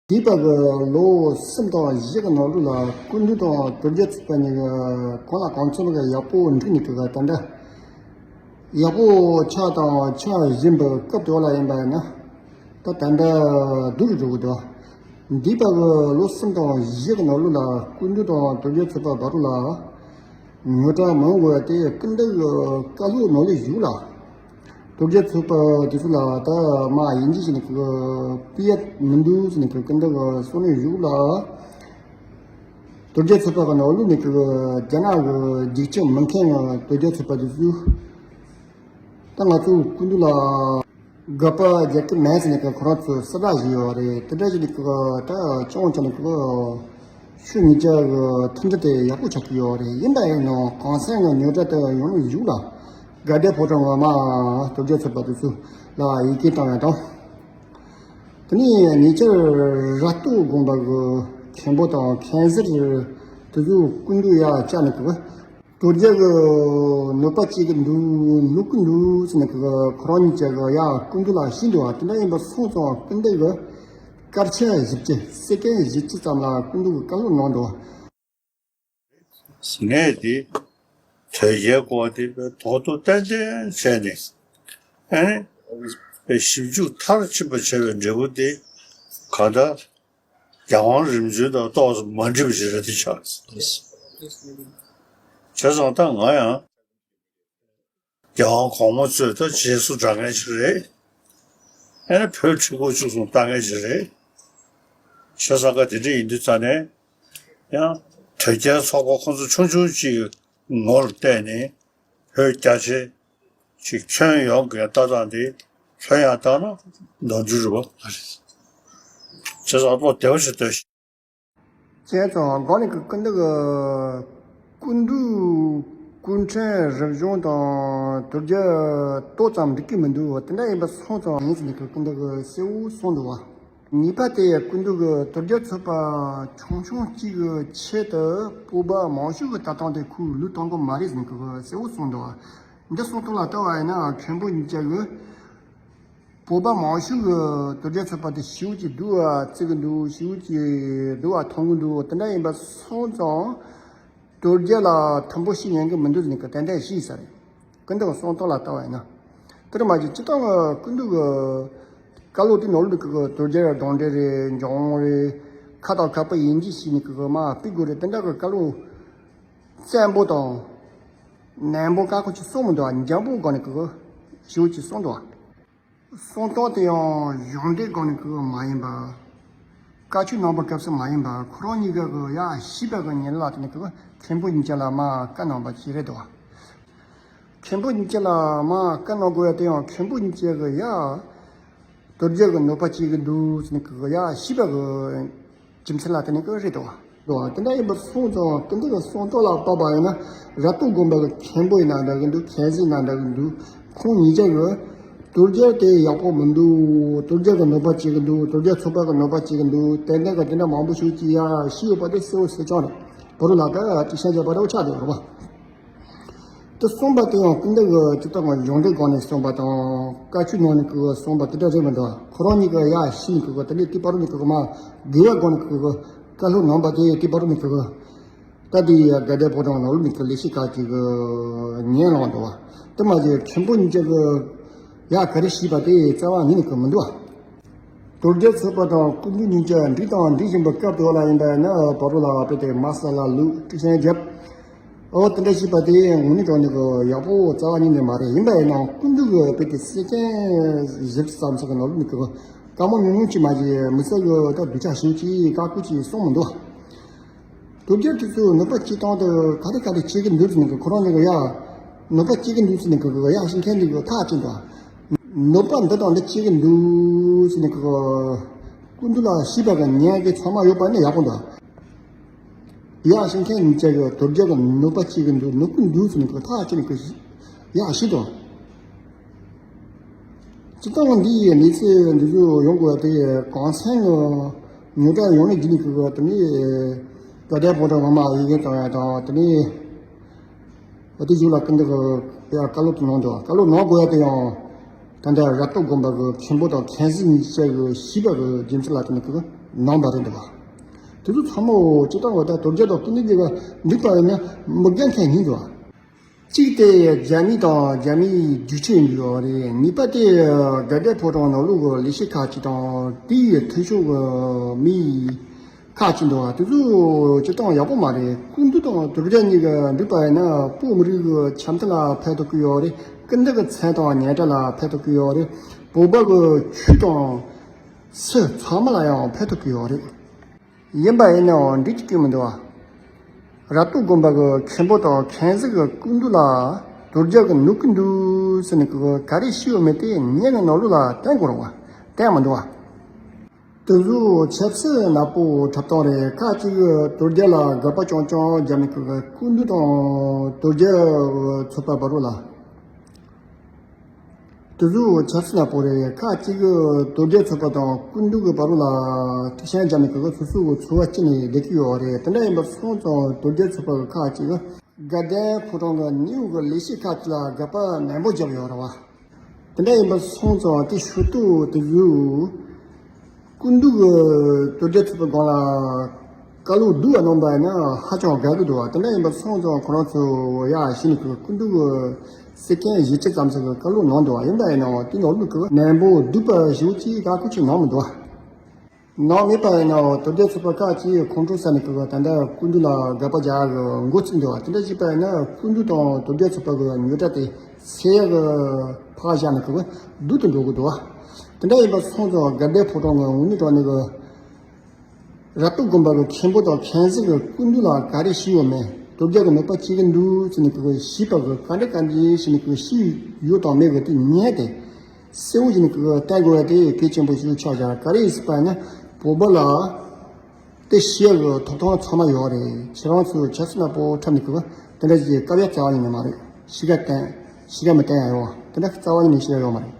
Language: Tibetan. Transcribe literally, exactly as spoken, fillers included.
འདས་པ་གི་ལོ་གསུམ་དང་བཞི་གི་ནང་ལོགས་ལ་སྐུ་མདུན་དང་དོལ་རྒྱལ་ཚོགས་པ་གཉིས་ཀྱི་གང་ལ་གང་འཚམ་གྱི་ཡག་པོ་འགྲིག་ནས་ཀྱི་ད་འདྲ་ཡག་པོ་ཆགས་དང་ཆགས་བཞིན་པའི་སྐབས་དེ་བ་ལ་ཡིན་པ་ཡིན་ན། ད་ད་ལྟ་སྡུག་རུ་འགྲོ་གི་འདུག་འདས་པ་གི་ལོ་གསུམ་དང་བཞི་གི་ནང་ལོགས་ལ་སྐུ་མདུན་དང་དོལ་རྒྱལ་ཚོགས་པ་བར་དུ་ལ་ཉོ་གྲངས་མང་བོ་དེ་སྐུ་མདུན་གི་བཀའ་སློབ་ནང་ལ་བཞུགས་ལ། དོལ་རྒྱལ་ཚོགས་པ་དེ་ཚོ་ལ་ད་མ་ཡིན་གཅིག་ཟེར་ནས་ཀྱི་སྤུས་ཡ་མི་འདུག་ཟེར་ནས་ཀྱི་སྐུ་མདུན་གི་གསུང་ནས་བཞུགས་ལ། དོལ་རྒྱལ་ཚོགས་པ་གི་ནང་ལོགས་ནས་ཀྱི་རྒྱ་ནག་གི་རྒྱུག་ཁྱི་མི་མཁན་ཡང་དོལ་རྒྱལ་ཚོགས་པ་དེ་ཚོས། ད་ང་ཚོ་སྐུ་མདུན་ལ་དགག་པ་རྒྱག་གི་མེད་ཟེར་ནས་ཀྱི་ཁོ་རང་ཚོས་གསལ་བསྒྲགས་བྱས་ཡོད་རེད། དེ་འདྲ་བྱས་ནས་ཀྱི་ད་ཅུང་ཅང་ནས་ཀྱི་ཤུགས་ཉིད་ཀྱི་མཐུན་སྒྲིལ་དེ་ཡག་པོ་ཆགས་ཀྱི་ཡོད་རེད། ཡིན་པ་ཡིན་ནའང་གང་ཟག་གི་ཉོ་གྲངས་དེ་ཡོང་ལུགས་བཞུགས་ལ། དགའ་ལྡན་ཕོ་བྲང་ངོ་མ་དོལ་རྒྱལ་ཚོགས་པ་དེ་ཚོ་ལ་ཡི་གེ་བཏང་ཡ་དང་། དེ་ནས་ཉེ་ཆར་ར་སྟོད་དགོན་པ་གི་མཁན་པོ་དང་མཁན་ཟུར་དེ་ཚོ་སྐུ་མདུན་ཡ་བཅར་ནས་ཀྱི། དོལ་རྒྱལ་གི་གནོད་པ་བྱེད་ཀྱི་འདུག་གནོད་ཀྱི་འདུག་ཟེར་ནས་ཀྱི་ཁོ་རང་གཉིས་ཀྱི་གི་ཡ་སྐུ་མདུན་ལ་ཞུས་འདུག་བ། དེ་འདྲ་ཡིན་པ་སོང་ཙང་སྐུ་མདུན་གི་སྐར་ཆ་བཞི་བཅུ་སེ་ཀན་བཞི་བཅུ་ཙམ་ལ་སྐུ་མདུན་གི་བཀའ་སློབ་གནང་འདུག་བ། ངས་དེ་དོལ་རྒྱལ་སྐོར་དེ་དོག་དོག་ཏན་ཏན་བྱས་ནས་ཨ་ནི་ཞིབ་འཇུག་མཐར་ཕྱིན་པ་བྱས་པའི་འབྲས་བུ་དེ་གང་ལྟར། རྒྱལ་དབང་རིམ་བྱོན་དང་ཏོག་ཙམ་མ་འགྲིག་པ་ཞིག་རེད་དེ་ཆགས། བྱས་ཙང་ད་ང་ཡང་རྒྱལ་དབང་གོང་མ་ཚོས་ད་རྗེས་སུ་འབྲང་མཁན་ཞིག་རེད། ཨ་ནི་བོད་ཁྲི་སྐོར་བཅུ་གསུམ་བཏང་མཁན་ཞིག་རེད། བྱས་ཙང་ཀ་དེ་འདྲ་ཡིན་དུས་ཙ་ནས་ཡང་དོལ་རྒྱལ་ཚོགས་པ་ཁོང་ཚོ་ཆུང་ཆུང་ཅིག་ངོ་ལ་བལྟས་ནས་བོད་རྒྱ་ཆེ་ཅིག་ཁྱོན་ཡོངས་ཀྱི་ལྟ་སྟངས་དེ་ལྷོད་ཡངས་བཏང་ན་ནོར་འཁྲུལ་རེད་པ། བྱས་ཙང་བློ་བདེ་བ་ཞིག་སྡོད། བྱས་ཙང་སྒང་ནས་ཀྱི་སྐུ་མདུན་གྱི་སྐུ་མདུན་སྐུ་ཕྲེང་རིམ་བྱོན་དང་དོལ་རྒྱལ་ཏོག་ཙམ་འགྲིག་གི་མི་འདུག་དེ་འདྲ་ཡིན་པ་སོང་ཙང་ཡིན་ཟེར་ནས་ཀྱི་སྐུ་མདུན་གྱི་གསལ་བོ་གསུངས་འདུག་བ། གཉིས་པ་དེ་སྐུ་མདུན་གྱི་དོལ་རྒྱལ་ཚོགས་པ་ཆུང་ཆུང་གཅིག་གི་ཆེད་དུ་སྤོབས་པ་མང་ཤོས་ཀྱི་ལྟ་སྟངས་དེ་ཁོས་བློས་གཏོང་གི་མ་རེད་ཟེར་ནས་ཀྱི་གསལ་བོ་གསུངས་འདུག་བ། འདི་གསུང་སྟངས་ལ་ལྟ་བ་ཡིན་ན་མཁན་པོ་གཉིས་ཀྱི་བོད་པ་མང་ཤོས་ཀྱི་དོལ་རྒྱལ་ཚོགས་པ་དེ་ཞེ་པོ་ཅིག་སྡུག་བརྩི་གི་འདུག་ཞེ་པོ་ཅིག་སྡུག་བ་མཐོང་གི་འདུག་དེ་འདྲ་ཡིན་པ་སོང་ཙང་དོལ་རྒྱལ་ལ་མཐུན་པོ་བྱེད་ཉན་གི་མི་འདུག་ཟེར་ནས་ཀྱི་ཏན་ཏན་ཞུས་ས་རེད། སྐུ་མདུན་གསུང་སྟངས་ལ་ལྟ་བ་ཡིན་ན། དེར་མ་ཟད་སྤྱིར་བཏང་གི་སྐུ་མདུན་གྱི་བཀའ་སློབ་དེ་ནང་ལོགས་ཀྱི་དོལ་རྒྱལ་གདོན་འདྲེ་རེད། འབྱུང་རེད། ཁ་དང་ཁ་པར་ཡིན་གཅིག་བྱས་ནས་ཀྱི་མར་ཕུད་དགོས་རེད། དེ་འདྲ་གི་བཀའ་སློབ་བཙན་པོ་དང་ནན་པོ་ཁ་ཁོ་ཅིག་གསུངས་མི་འདུག་བ། འཇམ་པོ་སྒང་ནས་ཀྱི་ཞེ་པོ་ཅིག་གསུངས་འདུག་བ། གསུང་སྟངས་དེ་ཡང་སྦྱོང་འབྲེལ་སྒང་ནས་ཀྱི་མ་ཡིན་པ། བཀའ་ཆོས་གནང་པའི་སྐབས་སུ་མ་ཡིན་པ། ཁོ་རང་གཉིས་ཀ་གི་ཡ་ཤེས་པ་གི་ཉེར་ལ་དེ་ནས་ཀྱི་མཁན་པོ་གཉིས་ཀ་ལ་མར་བཀའ་གནང་བ་ཅིག་རེད་འདུག་བ། མཁན་པོ་གཉིས་ཀ་ལ་མར་བཀའ་གནང་དགོས་ཡ་དེ་ཡང་མཁན་པོ་གཉིས་ཀ་གི་ཡ་དོལ་རྒྱལ་གི་གནོད་པ་བྱེད་ཀྱི་འདུག་ཟེར་ནས་ཀྱི་ཡ་ཤེས་པ་གི་རྒྱུ་མཚན་ལ་དེ་ནས་ཀྱི་རེད་འདུག་བ། འདུག་བ། དེ་འདྲ་ཡིན་པ་སོང་ཙང་སྐུ་མདུན་གྱི་གསུང་སྟངས་ལ་བབ་པ་ཡིན་ན་ར་སྟོད་དགོན་པ་གི་མཁན་པོ་ཡིན་ན་འདྲ་གི་འདུག་མཁན་ཟུར་ཡིན་ན་འདྲ་གི་འདུག་ཁོང་གཉིས་ཀ་གི་དོལ་རྒྱལ་དེ་ཡག་པོ་མི་འདུག་དོལ་རྒྱལ་གི་གནོད་པ་བྱེད་ཀྱི་འདུག་དོལ་རྒྱལ་ཚོགས་པ་གི་གནོད་པ་བྱེད་ཀྱི་འདུག་ཏན་ཏན་གི་དེ་འདྲ་མང་པོ་ཞིག་ཅིག་ཡ་ཤེས་ཡོད་པ་དེ་གསལ་བོ་གསལ་རྐྱང་རེད། བོད་རིགས་ལ་ཀ་ཅིག་ཤ་རྒྱག་པ་འདྲ་བོ་ཆགས་བསྡད་ཡོད་རེད་པ། དེ་གསུངས་པ་དེ་ཡང་སྐུ་མདུན་གྱི་སྤྱིར་བཏང་གི་སྦྱོང་འབྲེལ་སྒང་ནས་གསུངས་པ་དང་བཀའ་ཆོས་ནང་ནས་ཀྱི་གསུངས་པ་དེ་འདྲ་རེད་མི་འདུག་ཁོ་རང་གཉིས་ཀྱི་ཡ་ཤེས་ནས་ཀྱི་དེ་ནས་དེ་བར་ནས་ཀྱི་མར་དགེ་བའི་སྒང་ནས་ཀྱི་བཀའ་སློབ་གནང་པ་དེ་དེ་བར་ནས་ཀྱི་ད་དེ་ཡ་དགའ་ལྡན་ཕོ་བྲང་ནང་ལོགས་ནས་ཀྱི་ལས་བྱེད་ཁག་ཅིག་གིས་ཉན་ལངས་འདུག་བ། དེ་མ་ཟད་མཁན་པོ་གཉིས་ཀྱི་ཡ་ག་རེ་ཞུས་པ་དེ་རྩ་བ་ཉིད་ནས་ཀྱི་མི་འདུག་བ། དོལ་རྒྱལ་ཚོགས་པ་དང་སྐུ་མདུན་གཉིས་ཀ་འགྲིག་དང་འགྲིག་བཞིན་པའི་སྐབས་དེ་བ་ལ་ཡིན་པ་ཡིན་ན་བར་དུ་ལ་དཔེ་དེ་དམག་ས་ལ་ལུག་ཀྲིག་ཤན་བརྒྱབ། ཨོ་དེ་འདྲ་བྱས་པ་དེ་དངོས་གནས་དྲང་གནས་ཀྱི་ཡག་པོ་རྩ་བ་ཉིད་ནས་མ་རེད། ཡིན་པ་ཡིན་ནའང་སྐུ་མདུན་གྱི་དཔེ་དེ་སེ་ཀན་བཞི་བཅུ་ཙམ་ཞིག་གི་ནང་ལོགས་ནས་ཀྱི་བཀའ་མོལ་ཉུང་ཉུང་ཅིག་མ་བྱས་མི་ཚེ་གི་ད་སྡུག་ཅག་ཞིག་ཅིག་བཀའ་བཀོད་ཅིག་གསུངས་མི་འདུག་དོལ་རྒྱལ་དེ་ཚོས་གནོད་པ་བྱེད་སྟངས་དེ་ག་རེ་ག་རེ་བྱེད་ཀྱི་འདུག་ཟེར་ནས་ཀྱི་ཁོ་རང་གཉིས་ཀྱི་ཡ་གནོད་པ་བྱེད་ཀྱི་འདུག་ཟེར་ནས་ཀྱི་ཡ་ཤེས་མཁན་གཉིས་ཀྱི་ཐག་བཅད་འདུག་གནོད་པ་འདི་དང་འདི་བྱེད་ཀྱི་འདུག་ཟེར་ནས་ཀྱི་སྐུ་མདུན་ལ་ཤེས་པ་གི་ཉན་གྱི་ཚང་མ་ཡོད་པ་ནི་ཡག་པོ་འདུག་ཡ་ཤེས་མཁན་གཉིས་ཀྱི་དོལ་རྒྱལ་གྱི་གནོད་པ་བྱེད་ཀྱི་འདུག་གནོད་ཀྱི་འདུག་ཟེར་ནས་ཀྱི་ཐག་བཅད་ནས་ཀྱི་ཡ་ཤེས་དང་། སྤྱིར་བཏང་འདིའི་གནས་ཚུལ་འདི་ཚོ་ཡོང་དགོས་པ་དེ་གང་ཟག་གི་ཉོ་གྲངས་ཡོང་ནས་བརྒྱུད་ནས་ཀྱི་དེ་ནས་དགའ་ལྡན་ཕོ་བྲང་ངོ་མ་ཡི་གེ་བཏང་ཡ་དང་དེ་ནས་འོ་དེ་ཞིག་ལ་ཀུན་ཏུ་གི་ཡ་བཀའ་སློབ་ཏུ་གནང་འདུག་བཀའ་སློབ་གནང་དགོས་ཡ་དེ་ཡང་ད་ལྟ་ར་སྟོད་དགོན་པ་གི་མཁན་པོ་དང་མཁན་ཟུར་གཉིས་ཀྱི་ཞུས་པ་གི་རྒྱུ་མཚན་ལ་བརྟེན་ནས་ཀྱི་ གནང་བ་རེད་འདུག་བ། དེ་ཚོ་ཚང་མ་སྤྱིར་བཏང་བ་ད་དོལ་རྒྱལ་དང་སྐུ་ནུས་ཀྱི་འགྲིག་པ་ཡིན་ན་མི་དགའ་མཁན་ཡིན་འདུག་བ། གཅིག་དེ་རྒྱ་མི་དང་རྒྱ་མིའི་རྒྱུག་ཆེན་འདུག་བ་རེད། གཉིས་པ་དེ་དགའ་ལྡན་ཕོ་བྲང་ནང་ལོགས་ཀྱི་ལས་བྱེད་ཁག་ཅིག་དང་དེའི་མཐུན་ཕྱོགས་ཀྱི་མི་ཁག་ཅིག་འདུག་བ། དེ་ཚོ་སྤྱིར་བཏང་ཡག་པོ་མ་རེད། སྐུ་མདུན་དང་དོལ་རྒྱལ་གཉིས་ཀྱི་འགྲིག་པ་ཡིན་ན་བོད་མི་རིགས་ཀྱི་འཆམ་མཐུན་ལ་ཕན་ཐོགས་ཀྱི་ཡོད་རེད། སྐུ་མདུན་གྱི་མཚན་དང་སྙན་གྲགས་ལ་ཕན་ཐོགས་ཀྱི་ཡོད་རེད། བོད་པ་གི་ཆོས་དང་སྲིད་ཚང་མ་ལ་ཡང་ཕན་ཐོགས་ཀྱི་ཡོད་རེད། ཡིན་པ་ཡིན་ནའང་འགྲིག་གི་མི་འདུག་བ། རབ་ཏུ་དགོན་པ་གི་མཁན་པོ་དང་མཁན་ཟུར་གྱི་སྐུ་མདུན་ལ་དོལ་རྒྱལ་གྱིས་གནོད་ཀྱི་འདུག་ཟེར་ནས་གི་ག་རེ་ཞུས་ཡོད་མེད་དེ་ཉན་ནས་ནང་ལོགས་ལ་བསྟན་དགོས་རེད་བ། བསྟན་མི་འདུག་བ། དེ་ཚོ་ཆབ་སྲིད་ནག་པོ་འཁྲབ་སྟངས་རེད། ཁག་ཅིག་གིས་དོལ་རྒྱལ་ལ་དགག་པ་རྐྱང་རྐྱང་རྒྱབ་ནས་གི་སྐུ་མདུན་དང་དོལ་རྒྱལ་ཚོགས་པ་བར་ལ། དེ་ཚོ་ཆབ་སྲིད་ནག་པོ་རེད། ཁག་ཅིག་གིས་དོལ་རྒྱལ་ཚོགས་པ་དང་སྐུ་མདུན་གྱི་བར་ལ་ཐེ་ཆེན་རྒྱབ་ནས་གི་སོ་སོ་གི་ཚོར་བ་སྐྱེ་ནས་བསྡད་ཀྱི་ཡོད་རེད། དེ་འདྲ་ཡིན་པ་སོང་ཙང་དོལ་རྒྱལ་ཚོགས་པ་གི་ཁག་ཅིག་གིས་དགའ་ལྡན་ཕོ་བྲང་གི་ནེའུ་གི་ལས་བྱེད་ཁག་ཅིག་ལ་དགག་པ་ནན་པོ་བརྒྱབ་ཡོད་རེད་བ། དེ་འདྲ་ཡིན་པ་སོང་ཙང་དེ་ཞུ་གཏུག་དེ་ཚོས་སྐུ་མདུན་གྱིས་དོལ་རྒྱལ་ཚོགས་པའི་སྒང་ལ་བཀའ་སློབ་སྡུག་པ་གནང་པ་ཡིན་ན་ཧ་ཅང་དགའ་གི་འདུག་བ། དེ་འདྲ་ཡིན་པ་སོང་ཙང་ཁོ་རང་ཚོ་ཡ་གཞི་ནས་གི་སྐུ་མདུན་གྱིས་སྲིད་སྐྱོང་བཞི་བཅུ་ཙམ་ཞིག་གི་བཀའ་སློབ་གནང་འདུག་བ། ཡིན་པ་ཡིན་ནའང་དེ་ནང་ལོགས་ཀྱི་ནན་པོ་སྡུག་པ་ཞེ་པོ་ཅིག་བཀའ་བཀོད་ཅིག་གནང་མི་འདུག་བ། གནང་མེད་པ་ཡིན་ནའང་དོལ་རྒྱལ་ཚོགས་པ་ཁག་ཅིག་ཁོང་ཁྲོ་ཟ་ནས་གི་ད་ལྟ་སྐུ་མདུན་ལ་དགག་པ་རྒྱག་གི་འགོ་བཙུགས་འདུག་བ། དེ་འདྲ་བྱས་པ་ཡིན་ན་སྐུ་མདུན་དང་དོལ་རྒྱལ་ཚོགས་པ་གི་མྱུར་དགྲ་དེ་སེལ་ཡག་གི་ཕར་བཞག་ནས་གི་སྡུག་ཏུ་འགྲོ་གི་འདུག་བ། དེ་འདྲ་ཡིན་པ་སོང་ཙང་དགའ་ལྡན་ཕོ་བྲང་གི་ངོ་མའི་དྲང་གནས་གི་རབ་ཏུ་དགོན་པ་གི་མཁན་པོ་དང་མཁན་ཟུར་གྱི་སྐུ་མདུན་ལ་ག་རེ་ཞུས་ཡོད་མེད། དོལ་རྒྱལ་གྱིས་གནོད་པ་སྐྱེལ་གྱི་འདུག་ཟེར་ནས་གི་ཞུས་པ་གི་ག་འདྲ་ག་འདྲ་ཞུས་ནས་གི་ཞུས་ཡོད་དང་མེད་གི་དེ་ཉན་ཏེ། གསལ་བོ་ཞིག་ནས་གི་བསྟན་དགོས་པ་དེ་གལ་ཆེན་པོ་ཞིག་ཆགས་བཞག་ག་རེ་ཡིན་ཟེར་བ་ན་བོད་པ་ལ་དེ་ཤེས་ཡག་གི་ཐོབ་ཐང་ཚང་མ་ཡོད་རེད། ཁྱེད་རང་ཚོས་ཆབ་སྲིད་ནག་པོ་འཁྲབ་ནས་གི་དེ་འདྲ་ཞིག་བཀའ་བའི་རྩ་བ་ནས་མ་རེད། ཤི་ག་བསྟན་ཤི་ག་མི་བསྟན་ཡ་ཡོད་དེ་འདྲ་རྩ་བ་ནས་ཤེས་ཡ་ཡོད་མ་རེད།